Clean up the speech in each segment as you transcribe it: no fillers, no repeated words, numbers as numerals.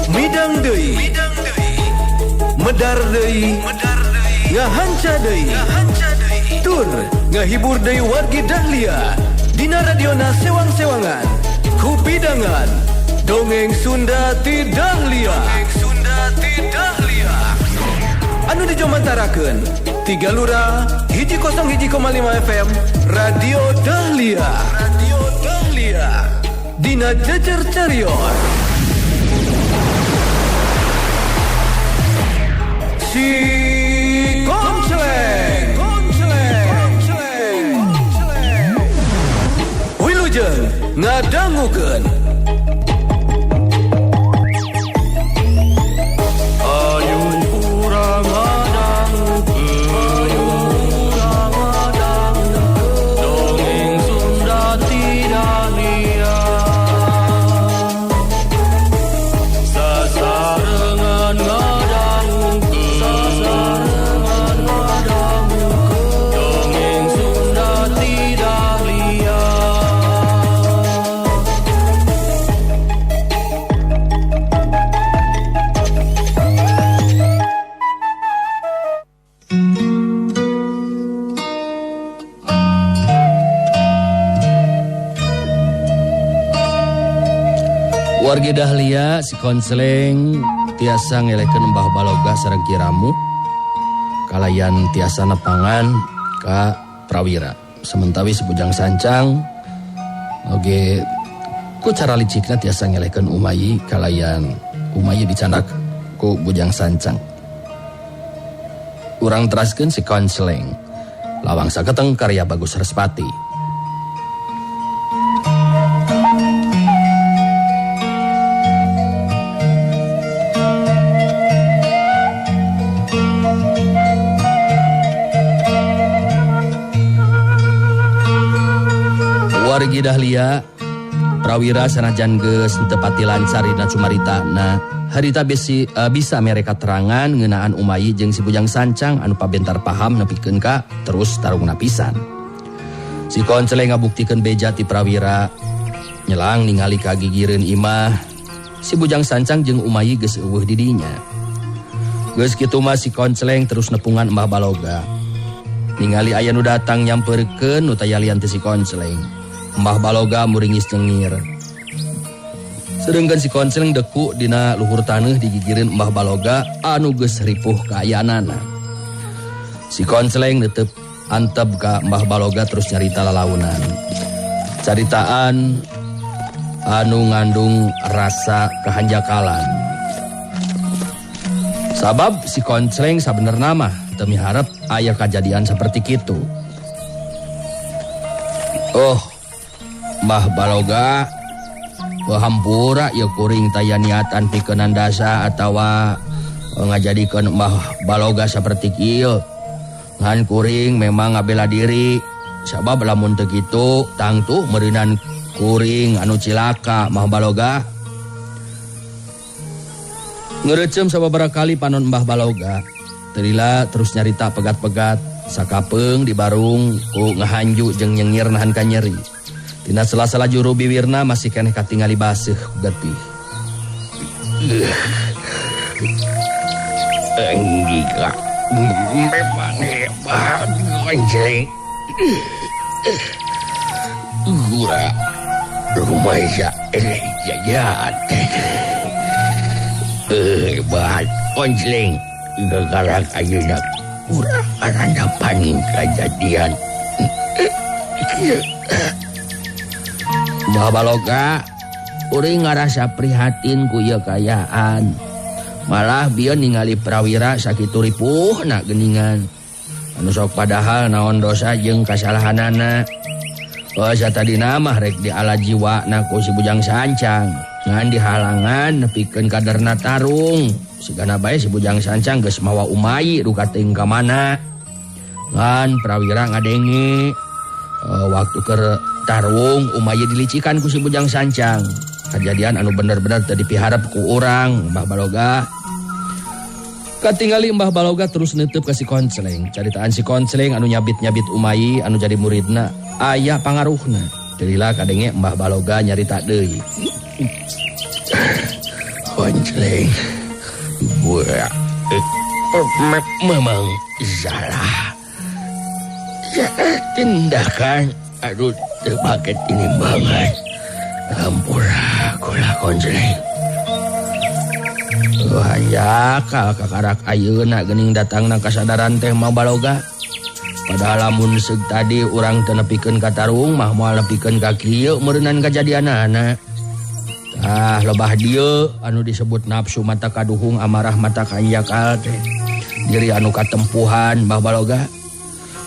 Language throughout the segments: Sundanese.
Midang deui, medar deui, ngahanca deui, tur ngahibur deui wargi Dahlia dina radiona sewang-sewangan kupidangan dongeng Sunda ti Dahlia. Anu dijomantarakeun tiga lura 101,5 FM Radio Dahlia. Radio Dahlia dina Jejer Carios. Si Konceleng. Wilujeng ngadangukeun. Ayo urang ngadangukeun, dongeng Sunda ti Dahlia. Sasarengan ngadangukeun, dongeng Sunda ti Dahlia. Wargi Dahlia si konseleng tiasa ngelekeun Mbah Baloga sareng Ki Ramu kalayan tiasa nepangan ka Prawira. Sementawi si Bujang Sancang oge ku cara licikna tiasa ngelekeun Umayi kalayan Umayi dicandak ku Bujang Sancang. Urang teraskeun si konseleng Lawang Saketeng karya Bagus Respati. Wargi Dahlia Prawira sanajan geus teu pati lancar dina cumaritana harita besi, bisa mere katerangan ngeunaan Umayi jeung si Bujang Sancang anu pabentar paham nepikeun ka terus tarungna pisan. Si Konceleng ngabuktikeun beja ti Prawira nyelang ningali kagigireun imah si Bujang Sancang jeung Umayi geus eueuh di dinya. Geus kitu mah si Konceleng terus nepungan Mbah Baloga. Ningali aya nu datang nyamperkeun nu taya lian teh si Konceleng. Mbah Baloga muringis cengir. Sedengkeun si Konceleng deku dina luhur taneuh digigireun Mbah Baloga anu geus ripuh kaayaanana. Si Konceleng netep antep ka Mbah Baloga terus nyarita lalaunan. Caritaan anu ngandung rasa kehanjakalan. Sabab si Konceleng sabenerna mah teu miharep aya kajadian saperti kitu. Oh, Mbah Baloga, hampura ya kuring taya niatan pikeun dasa atawa ngajadikeun Mbah Baloga saperti kieu. Ngan kuring memang ngabela diri sabab lamun teu kitu tangtu meureunan kuring anu cilaka Mbah Baloga. Ngerecem sababaraha kali panon Mbah Baloga. Terila terus nyarita pegat-pegat sakapeung di barung ku ngahanju jeung nyengir nahan ka nyeri. Dina sela-sela juru biwirna masih keneh katingali baseuh ku getih. Enggak, memang hebat anjing. Gura rumah jajan. Hebat konseling gara-gara ayeuna urang karandapan kajadian. Mbah Baloga, uring ngarasa prihatin ku ieu kaayaan. Malah bieu ningali Prawira sakitu ripuhna geuningan. Anu sok padahal naon dosa jeung kasalahanana. Oh, satadina mah rek diala jiwana ku si Bujang Sancang. Ngan dihalangan nepikeun kaderna tarung. Sigana bae si Bujang Sancang geus mawa Umayi duka teuing ka mana. Ngan Prawira ngadenge waktu keur tarung Umayi dilicikan ku si Bujang Sancang. Kajadian anu bener-bener teu dipiharep ku urang Mbah Baloga. Katingali Mbah Baloga terus neuteub ka si Konceleng. Caritaan si Konceleng anu nyabit-nyabit Umayi anu jadi muridna aya pangaruhna. Teu kadenge Mbah Baloga nyarita deui. Konceleng gua memang salah. Tindakan aduh terpaket ini banget. Ampura kula konceleng. Hanjakal kakarak ayeuna geuning datangna kasadaran teh Mbah Baloga. Padahal lamun seug tadi urang teu nepikeun ka tarung mah moal nepikeun ka kieu meureunnan kajadianana. Tah lebah dieu anu disebut nafsu mata kaduhung amarah mata kanjakal teh. Diri anu katempuhan Mbah Baloga.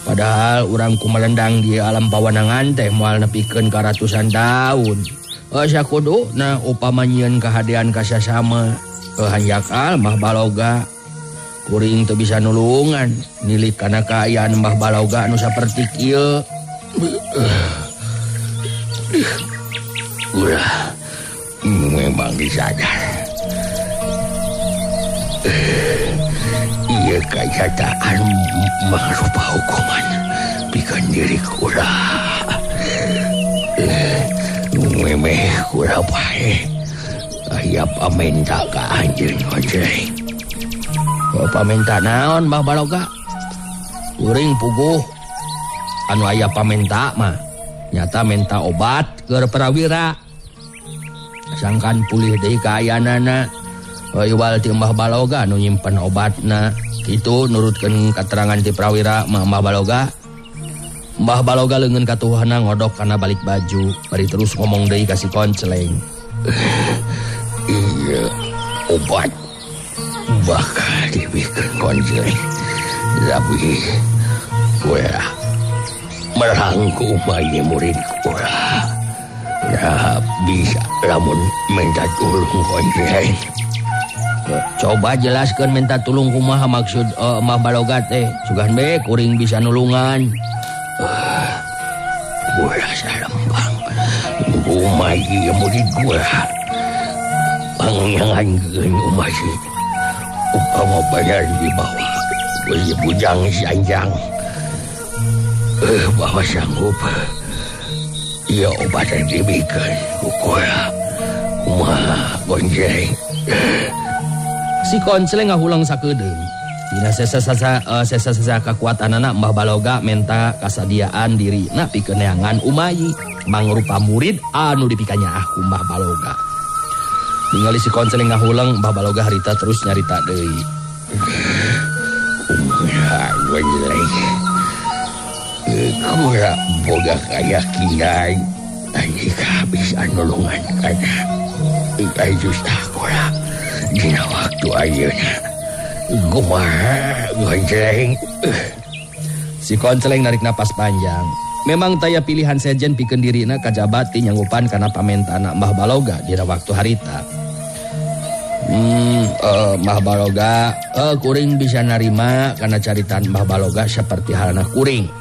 Padahal urang kumelendang di alam pawanangan teh moal nepikeun ka ratusan taun. Sakuduna upama nyieun kahadean ka sasama. Hanjakal Mbah Baloga. Kuring teu bisa nulungan nilik kana kaayaan Mbah Baloga anu saperti kieu. Ulah memang disadar. Ieu kajataan mangrupa hukuman pikeun diri kula. Memeh kula paeh aya pamenta ka anjeun konceleng. Pamenta naon Mbah Baloga? Kuring puguh anu aya pamenta mah nyata menta obat keur prawira. Sangkan pulih deui kaayaanana. Iwal ti Mbah Baloga anu nyimpen obatna. Kitu nurutkeun katerangan ti prawira mah Mbah Baloga. Mbah Baloga leungeun katuhana ngodok kana balik baju, bari terus ngomong deui ka si Konceleng. Iya, obat bakal dibikin konceleng. Tapi kula merangku bayi murid kula. Ya bisa lamun minta tulung konceleng. Coba jelaskan minta tulung kumaha maksud Mbah Baloga teh. Sugan be kuring bisa nulungan. Kula salempang umayi murid kula. Pangangan umayi. Upama bayar di bawah bujang sanjang bahwa sanggup ia obat yang dibikin kukula kumaha gonjeng. Si Konceleng ngahulang sakedeung dina sesa-sesa kakuatanana Mbah Baloga menta kasadiaan diri na pikeun neangan Umayi mangrupa murid anu dipikanyaah ku Mbah Baloga. Ningali si Konceleng ngahulang, Mbah Baloga harita terus nyarita deui. Kumaha gonjleng. Kura boga kayakinan andika bisa nulungan kana. Ikai justa kura dina waktu ayeuna. Kumaha gonjleng. Si Konceleng narik napas panjang. Memang taya pilihan sejen pikeun dirina kajaba ti nyanggupan kana pamentana Mbah Baloga dina waktu harita. Mbah Baloga, kuring bisa narima kana caritaan Mbah Baloga seperti halna kuring.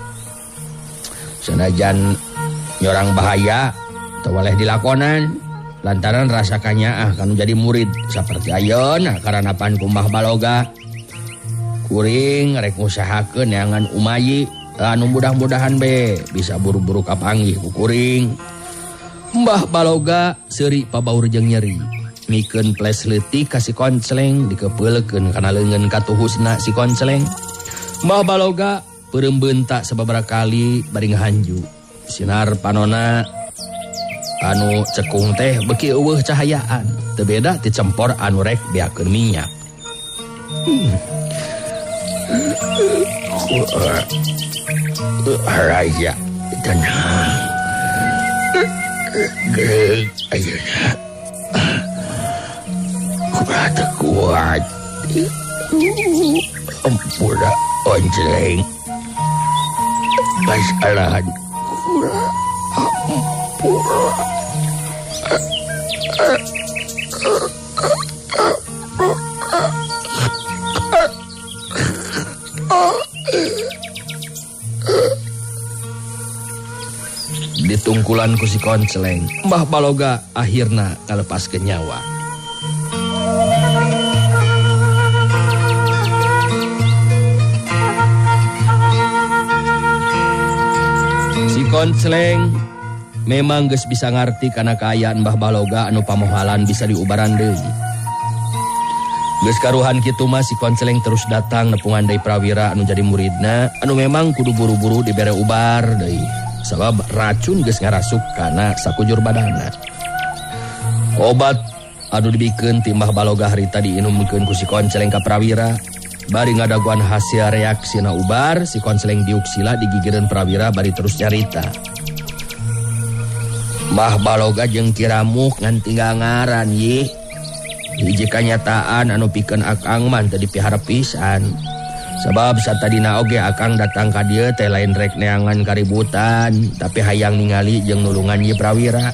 Sanajan nyorang bahaya teu waleh dilakonan lantaran rasa kanyaah kanu jadi murid seperti ayeuna karanapan ku Mbah Baloga. Kuring rek ngusahakeun neangan Umayi anu mudah-mudahan be bisa buru-buru kapanggih ku kuring. Mbah Baloga seuri pabaur jeung nyeri. Mikeun ples leutik ka si Konceleng dikepeulkeun kana leungeun katuhusna si Konceleng. Mbah Baloga peureum beunta sababaraha kali bari ngahanju. Sinar panona anu cekung teh beuki eueuh cahayaan, teu beda ti cempor anu rek beakeun minyak. Raja tenang. Geuk ayeuna. Kula teu kuat. Ampura onceleng. Kasalahan kula ampura. Ditungkulan ku si Konceleng, Mbah Baloga akhirna ngalepaskeun nyawa. Si Konceleng Memang geus bisa ngarti kana kaayaan Mbah Baloga anu pamohalan bisa diubaran deui. Geus karuhan kitu mah si Konceleng terus datang nepungan deui Prawira anu jadi muridna anu memang kudu buru-buru dibere ubar deui. Sabab racun geus ngarasuk kana sakujur badanna. Obat anu dibikeun ti Mbah Baloga harita diinumkeun ku si Konceleng ka Prawira. Bari ngadaguan hasil reaksina ubar, si Konceleng diuk sila digigireun Prawira bari terus nyarita. Mbah Baloga jeung Kiramuk ngan tinggal ngaran yih. Hiji kanyataan anu pikeun akang mah teu dipiharep pisan. Sabab satadina oge akang datang ka dieu teh lain rek neangan kaributan, tapi hayang ningali jeung nulungan ieu Prawira.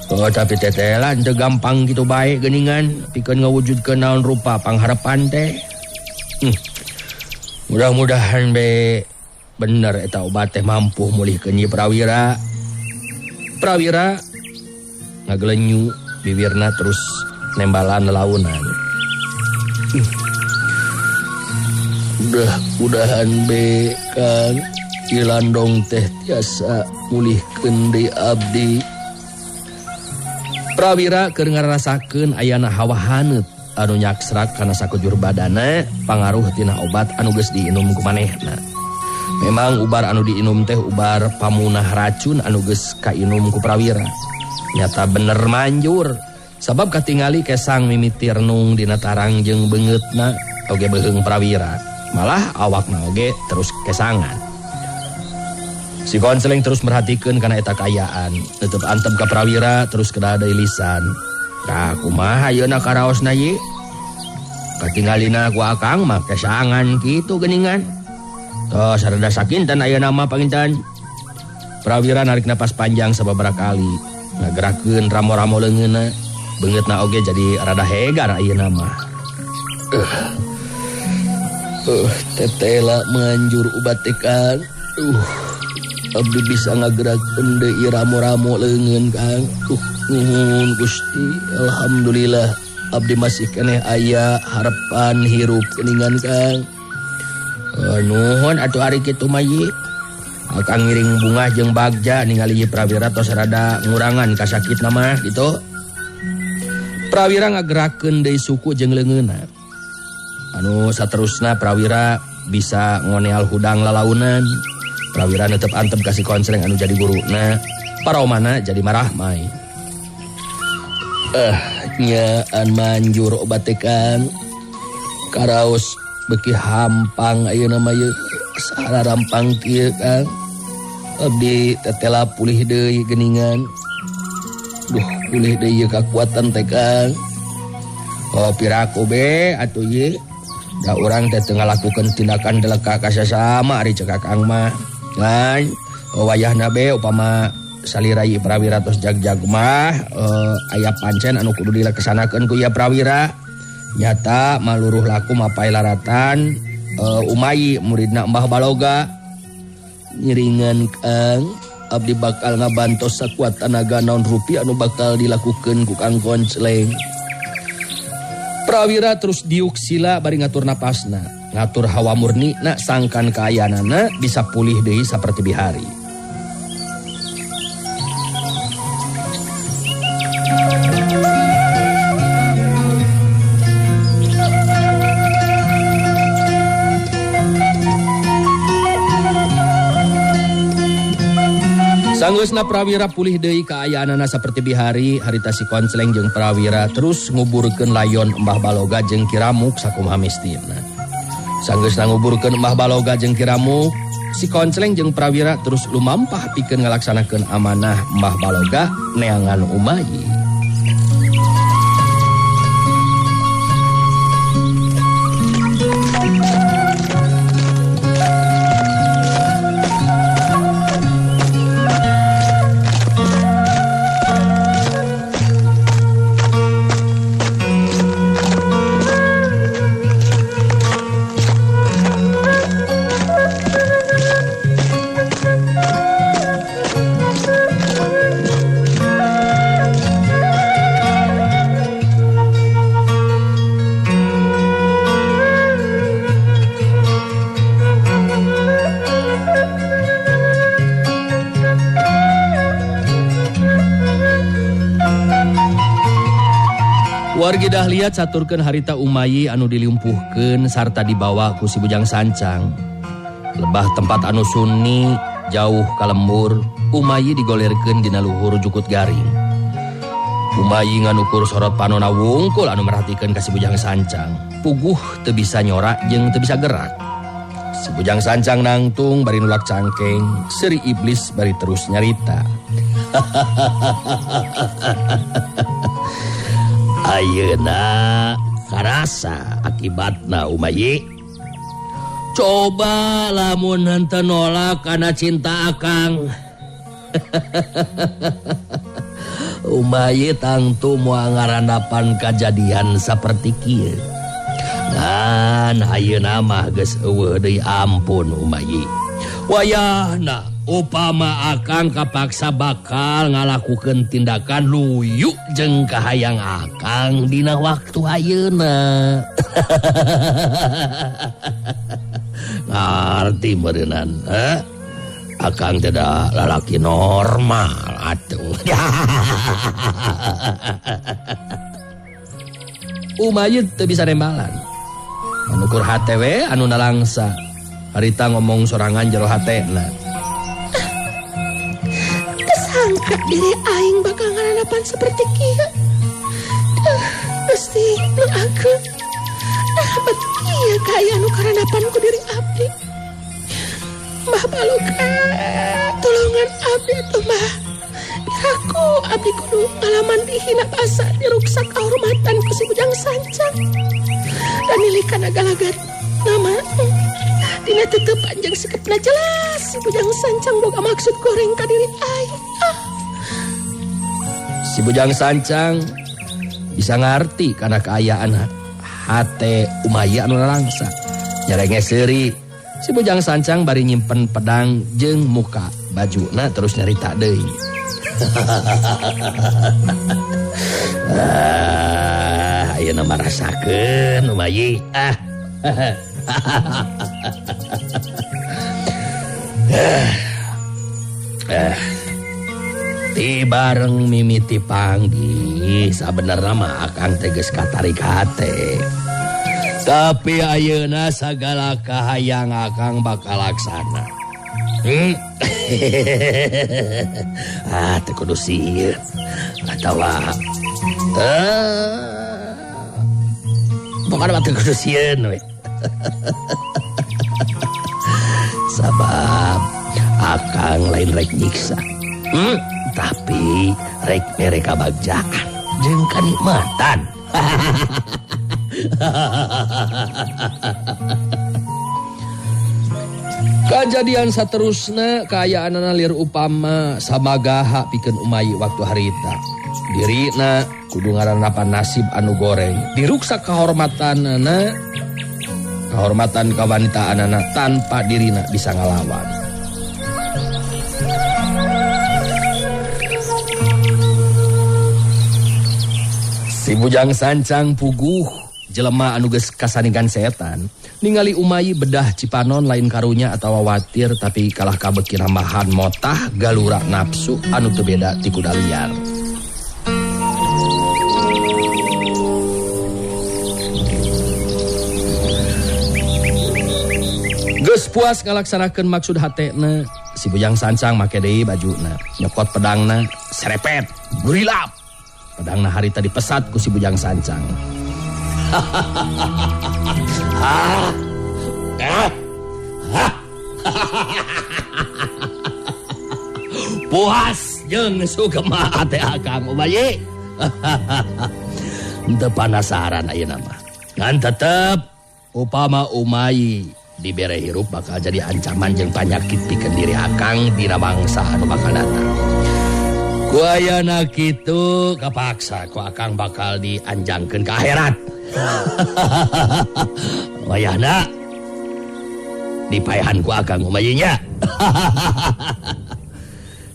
Oh, tapi tetelan teu gampang kitu bae geuningan pikeun ngawujudkeun naon rupa pangharepan teh. Mudah-mudahan be bener eta obat teh mampu mulihkeun ieu Prawira. Prawira ngagelenyu bibirna terus nembalan lelaunan. Udah-udahan be Kang Ilandong teh tiasa mulihkeun deui abdi. Prawira keur ngarasakeun ayana hawa haneut anu nyaksrak kana sakujur badana pangaruh tina obat anu geus diinum ku manehna. Memang ubar anu diinum teh ubar pamunah racun anu geus kainum ku Prawira. Nyata bener manjur. Sabab katingali kesang mimiti renung dina tarang jeung beungeutna oge beuheung Prawira. Malah awakna oge terus kesangan. Si Konceleng terus merhatikeun kana eta kaayaan. Tetep antep ka Prawira terus kedah deui lisan. Tah kumaha ayeuna karaosna ye? Katingalina ku akang mah kesangan kitu geuningan. Tos rada sakinten ayeuna mah panginten. Prawira narik napas panjang sababaraha kali, ngagerakeun ramo-ramo leungeunna. Beungeutna oge jadi rada hegar ayeuna mah. Tetela manjur ubat teh Kang. Abdi bisa ngagerakeun deui ramo-ramo leungeun Kang. Nuhun Gusti, alhamdulillah abdi masih keneh aya harapan hirup geuningan Kang. Nuhun atuh ari kitu mah ye. Akang ngiring bungah jeung bagja ningali ieu Prawira tos rada ngurangan kasakitna mah gitu. Prawira ngagerakeun deui suku jeung leungeunna. Anu saterusna Prawira bisa ngoneal hudang lalaunan. Prawira netep antep ka si Konceleng anu jadi guruna. Paromana jadi marahmai. Nyaan manjur obat teh Kang. Karaos beuki hampang ayeuna mah ieu sararampang kieu Kang. Abdi tetela pulih deui geuningan. Duh, pulih deui ieu kakuatan teh Kang. Oh, piraku be atuh ye. Da urang teh teu ngalakukeun tindakan deleka ka sasama ari ceuk Akang mah. Ngan wayahna be upama salira ieu Prawira tos jag-jag mah aya pancen anu kudu dilaksanakeun ku ieu Prawira. Nyata maluruh laku mapai laratan Umayi muridna Mbah Baloga. Ngiringan Kang, abdi bakal ngabantos sakuat tanaga naon rupi anu bakal dilakukeun ku Kang Konceleng. Prawira terus diuk sila bari ngatur napasna, ngatur hawa murni na sangkan kaayaanana bisa pulih deui saperti bihari. Sanggeusna Prawira pulih deui kaayaanana saperti bihari, harita si Konceleng jeung Prawira terus nguburkeun layon Mbah Baloga jeung Kiramuk sakumaha mistina. Sanggeusna nguburkeun Mbah Baloga jeung Kiramuk, si Konceleng jeung Prawira terus lumampah pikeun ngalaksanakeun amanah Mbah Baloga neangan Umayi. Wargi Dahlia caturkeun harita Umayi anu diliumpuhkeun sarta dibawa ku si Bujang Sancang. Lebah tempat anu sunni jauh ka lembur, Umayi digolerkeun dina luhur jukut garing. Umayi nganukur sorot panona wungkul anu merhatikeun ka si Bujang Sancang. Puguh teu bisa nyorak jeung teu bisa gerak. Si Bujang Sancang nangtung bari nulak cangkeng, seuri iblis bari terus nyarita. Ayeuna karasa akibatna Umayi. Coba lamun henteu nolak kana cinta akang. Umayi tangtu moal ngarandapan kajadian saperti kieu. Ngan ayeuna mah geus eueuh deui ampun Umayi. Wayahna upama akang kapaksa bakal ngalakukeun tindakan luyu jeung kahayang akang dina waktu ayeuna. Ngarti meureunnan, eh? Akang tidak lalaki normal atuh. Umayi teu bisa nembalan. Manukur hate we anu nalangsa. Harita ngomong sorangan jero hatena. Sangka diri aing bakal ngaranapan seperti kieu. Gusti nu ageung. Nah, bet kieu kaya nu karanapan ku diri abdi. Mbah Baloka, tulungan abdi atuh Mbah. Piraku abdi kudu ngalaman dihina basa diruksak kahormatan ku si Bujang Sancang. Dan nilai galagat nama dina tetep panjang sikapna jelas si Bujang Sancang boga maksud goreng ka diri aing. Ah. Si Bujang Sancang bisa ngarti karena keayaan hate Umayi anu nalangsa. Nyarenge seuri si Bujang Sancang bari nyimpen pedang jeung muka bajuna terus nyarita deui. Ah, ayeuna mah rasakeun Umayi. Ah. Ti bareng mimiti panggih sabenerna mah akang teh geus katarik hate. Tapi ayeuna sagala kahayang akang bakal laksana. Ah, teu kudu sieun atawa pokona mah teu kudu sieun we. Sabab akang lain rek nyiksa. Tapi rek mere kabagjaan jeung kanikmatan. Kajadian saterusna kaayaanana lir upama samagaha pikeun Umayi waktu harita. Dirina kudu ngarandapan nasib anu goreng, diruksak kahormatanana, kahormatan kawanitaanana tanpa dirina bisa ngalawan. Si Bujang Sancang puguh jelema anu geus kasaningan setan ningali Umayi bedah cipanon lain karunya atawa watir tapi kalah kabeuki nambahan motah galura nafsu anu teu beda ti kuda liar. Geus puas ngalaksanakeun maksud hatena, si Bujang Sancang make deui bajuna, nyokot pedangna, serepet, gurilap. Pedangna harita dipesat ku si Bujang Sancang. Puas jeung sugema teh akang Umayi. Henteu panasaran ayeuna mah. Ngan tetep upama Umayi dibere hirup bakal jadi ancaman jeung panyakit pikeun diri akang dina mangsa anu bakal datang. Ku ayana kitu kapaksa ku akang bakal dianjangkeun ka akhirat. Wayahna dipaehan ku akang Umayi nya.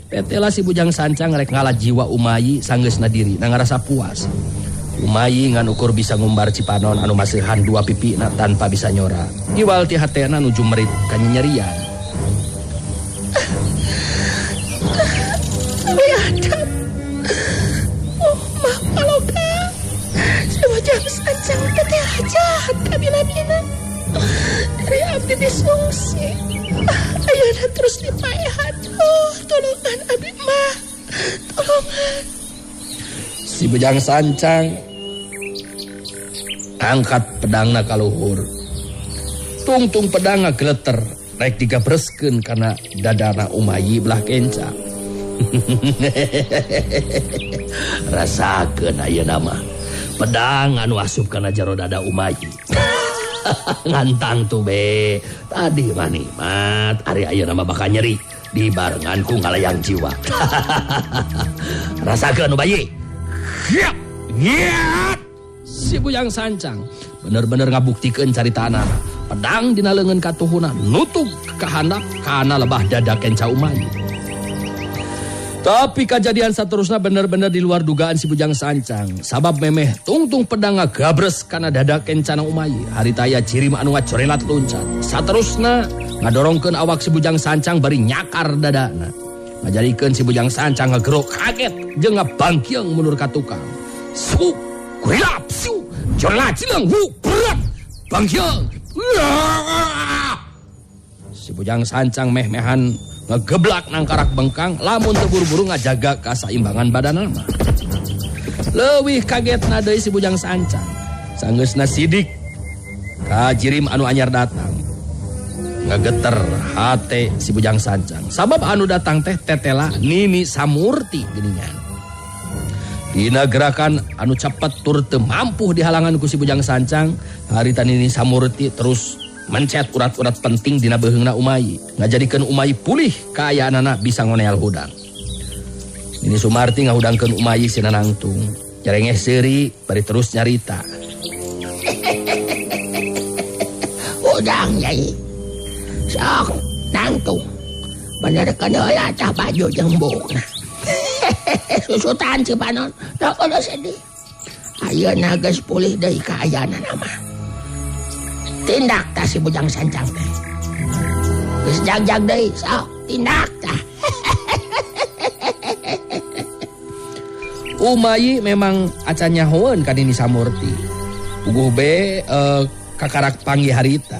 Petela si Bujang Sancang rek ngala jiwa Umayi sanggeusna diri na ngarasa puas. Umayi ngan ukur bisa ngumbar cipanon anu masihan dua pipina tanpa bisa nyora. Iwal ti hatena nuju merit kanyerian. Biadab. Oh, Mah Paloka. Si Saat kabina-bina dari abdi disungsi. Ayeuna terus dipaehan. Oh, tolongan abdi mah. Tolongan. Si Bujang Sancang angkat pedangna ka luhur. Tungtung pedang ngageleter rek digabreskeun kana dadana Umayi belah kenca. Rasakeun ayeuna mah pedang anu asup kana jero dada Umayi. Ngantang tuh be. Tadi mah nikmat, ari ayeuna mah bakal nyeri dibarengan ku ngalayang jiwa. Rasakeun Umayi. Si Bujang Sancang bener-bener ngabuktikeun caritana. Pedang dina leungeun katuhuna nutup ka handap kana lebah dada kenca Umayi. Tapi kejadian saterusna bener-bener di luar dugaan si Bujang Sancang. Sabab memeh tungtung pedang ngagabres kana dada kencana Umayi. Harita aya jirim anu ngacorelat loncat. Saterusna ngadorongkeun awak si Bujang Sancang bari nyakar dadana. Ngajarikeun si Bujang Sancang ngagerok kaget jeung ngabangkiang mundur ka tukang. Su, kurilap, su, corelat cileung, wu, berat, bangkiang. Si Bujang Sancang meh-mehan ngegeblak nangkarak bengkang lamun teu buru-buru ngajaga kasaimbangan badanna mah. Leuwih kagetna deui si Bujang Sancang. Sanggeusna sidik ka jirim anu anyar datang. Ngageter hate si Bujang Sancang. Sabab anu datang teh tetela Nini Samurti geuningan. Dina gerakan anu cepet tur teu mampu dihalangan ku si Bujang Sancang, harita Nini Samurti terus mencet urat-urat penting dina beuheungna Umayi, ngajadikeun Umayi pulih kaayaanana bisa ngoneal hudang. Nini Sumarti ngahudangkeun Umayi sina nangtung, nyerengeh seuri bari terus nyarita. Hudang nyai. Sok nangtung. Benerkeun heula tah baju jeung buukna. Susutan si panon, teu kudu sedih. Ayeuna geus pulih deui kaayaanana mah. Tindak tah si Bujang Sancang teh. Geus jag-jag deui, sok tindak tah. Umayi memang acan nyahoeun ka Nini Samurti. Puguh be kakarak panggih harita.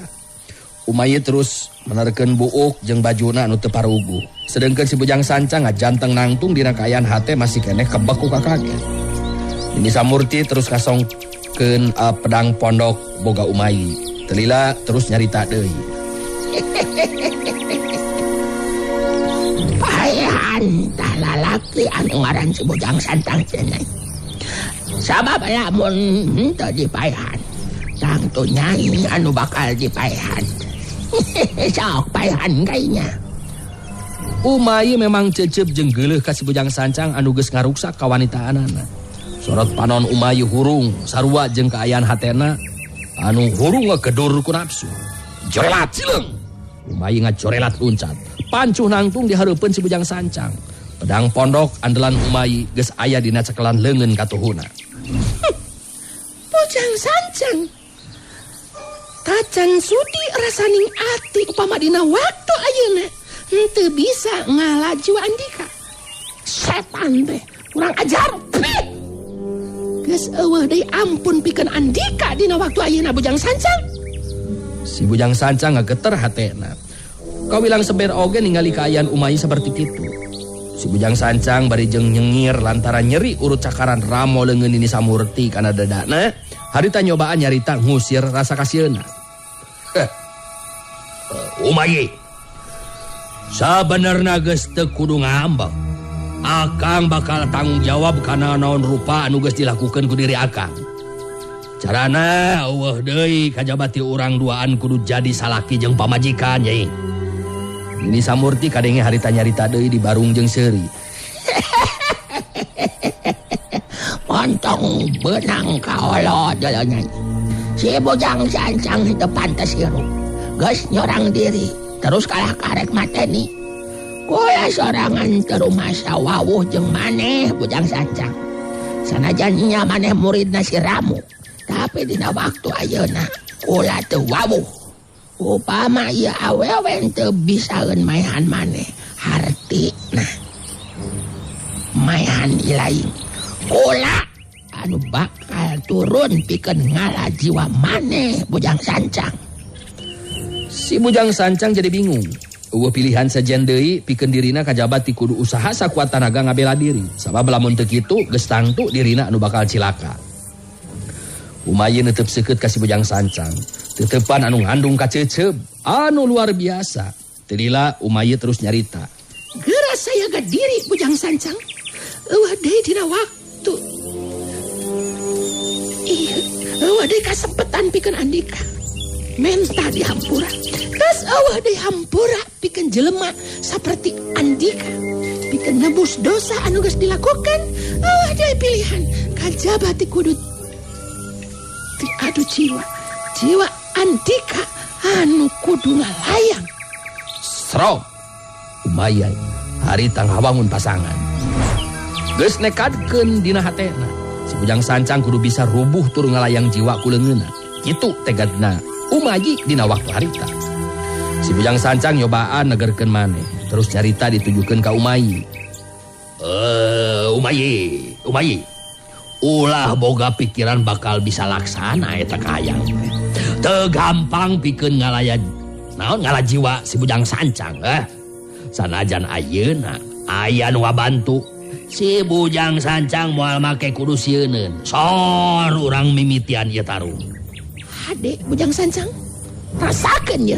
Umayi terus menerkeun buuk jeung bajuna anu teu paruguh. Sedengkeun si Bujang Sancang ngajanteng nangtung dina kaayaan hate masih keneh kebek ku kakaget. Nini Samurti terus kasongkeun pedang pondok boga Umayi. Telila terus nyarita deui. Paehan tah lalaki anu ngaran si Bujang Sancang cenah. Sabab lamun henteu dipaehan, tangtu nyai anu bakal dipaehan. Sok paehan kainya. Umayi memang cecep jeung geuleuh ka si Bujang Sancang anu geus ngaruksak kawanitaanana. Sorot panon Umayi hurung sarua jeung kaayaan hatena anu hurung ngegedur ku nafsu. Jorelat cileung. Umayi ngajorelat luncat. Pancuh nangtung dihareupeun si Bujang Sancang. Pedang pondok andalan Umayi geus aya dina cekelan leungeun katuhuna. Bujang Sancang. Tacan sudi rasaning ati upama dina waktu ayeuna henteu bisa ngalaju andika. Setan teh kurang ajar. Geus eueuh deui ampun pikeun andika dina waktu ayeuna Bujang Sancang. Si Bujang Sancang ngageter hatena. Kawilang seber oge ningali kaayaan Umayi saperti kitu. Si Bujang Sancang bari jeung nyengir lantaran nyeri urut cakaran ramo leungeun Nini Samurti kana dadana. Harita nyobaan nyarita ngusir rasa kasieuna. Umayi. Sabenerna geus teu kudu ngambek. Akang bakal tanggung jawab kana naon rupa anu geus dilakukeun ku diri akang. Carana eueuh deui kajabati urang duaan kudu jadi salaki jeung pamajikan nyai. Nini Samurti kadenge harita nyarita deui di barung jeung seuri. Montong beunang kaolo deuleu nyai. Si Bujang Sancang teu pantes hirup. Geus nyorang diri terus kalah karek mateni. Kula sorangan ke rumah sawawuh jeung maneh Bujang Sancang. Sanajan nya maneh muridna si Ramu, tapi dina waktu ayeuna kula teu wawuh. Upama ieu awewe teu bisaeun maehan maneh, hartina maehan ilaing. Kula anu bakal turun pikeun ngala jiwa maneh Bujang Sancang. Si Bujang Sancang jadi bingung. Eueuh pilihan sejen deui pikeun dirina kajaba ti kudu usaha sakuat tanaga ngabela diri. Sabab lamun teu kitu geus tangtu dirina anu bakal cilaka. Umayi neuteub seukeut ka si Bujang Sancang. Teuteupan anu ngandung kaceuceub anu luar biasa. Teu lila Umayi terus nyarita. Geura sayaga diri Bujang Sancang. Eueuh deui dina waktu. Ieu eueuh deui kasempetan pikeun andika. Menta dihampura. Geus eueuh deui hampura pikeun jelema saperti andika. Pikeun nebus dosa anu geus dilakukan, eueuh deui pilihan kajaba ti kudu adu jiwa. Jiwa andika anu kudu ngalayang. Serok. Umayai harita ngawangun pasangan. Geus nekadkeun dina hatena. Si Bujang Sancang kudu bisa rubuh tur ngalayang jiwa ku leungeunna. Kitu tegadna Umayi dina waktu harita. Si Bujang Sancang nyobaan negerkeun maneh, terus carita ditujukeun ka Umayi. Umayi. Ulah boga pikiran bakal bisa laksana eta kahayang. Teu gampang pikeun ngalayan naon ngala jiwa si Bujang Sancang Sanajan ayeuna aya nu ngabantu. Si Bujang Sancang moal make kudu sieuneun. Sor urang mimitian ieu tarung. Hade Bujang Sancang rasakeun ye.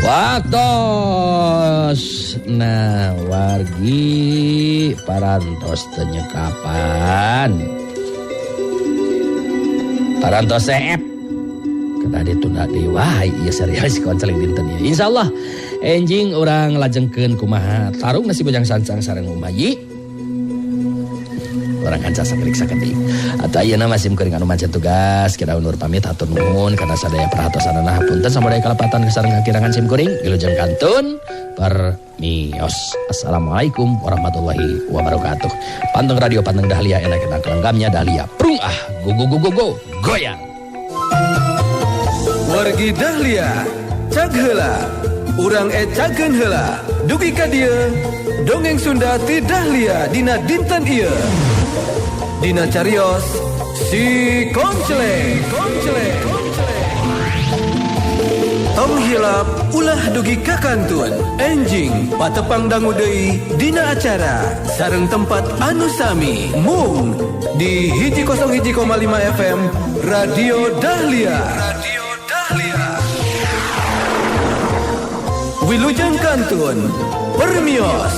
Waktos nah wargi parantos teu nyekapan. Parantos seep. Kedah ditunda deui wae ieu serius konseling dinten ieu. Insyaallah enjing urang lajengkeun kumaha tarung nasi Bujang Sancang sareng Umayi. Urang kanca sakedik sakedik. Atuh ayeuna masih kuring anu mancen tugas, kita undur pamit hatur nuhun kana sadaya perhatosanana hapunten samudaya kalepatan sareng kakirangan sim kuring wilujeng kantun permios. Assalamualaikum warahmatullahi wabarakatuh. Panteng radio panteng Dahlia enak enak lenggamnya Dahlia. Prung ah go go go go go goyang. Wargi Dahlia, cag heula. Urang ecakeun heula. Dugi ka dieu, dongeng Sunda ti Dahlia dina dinten ieu. Dina carios si Konceleng. Tong hilap ulah dugi ka kantun. Enjing patepang dangu deui dina acara sareng tempat anu sami mung di 101,5 FM Radio Dahlia. Wilujeng kantun permios.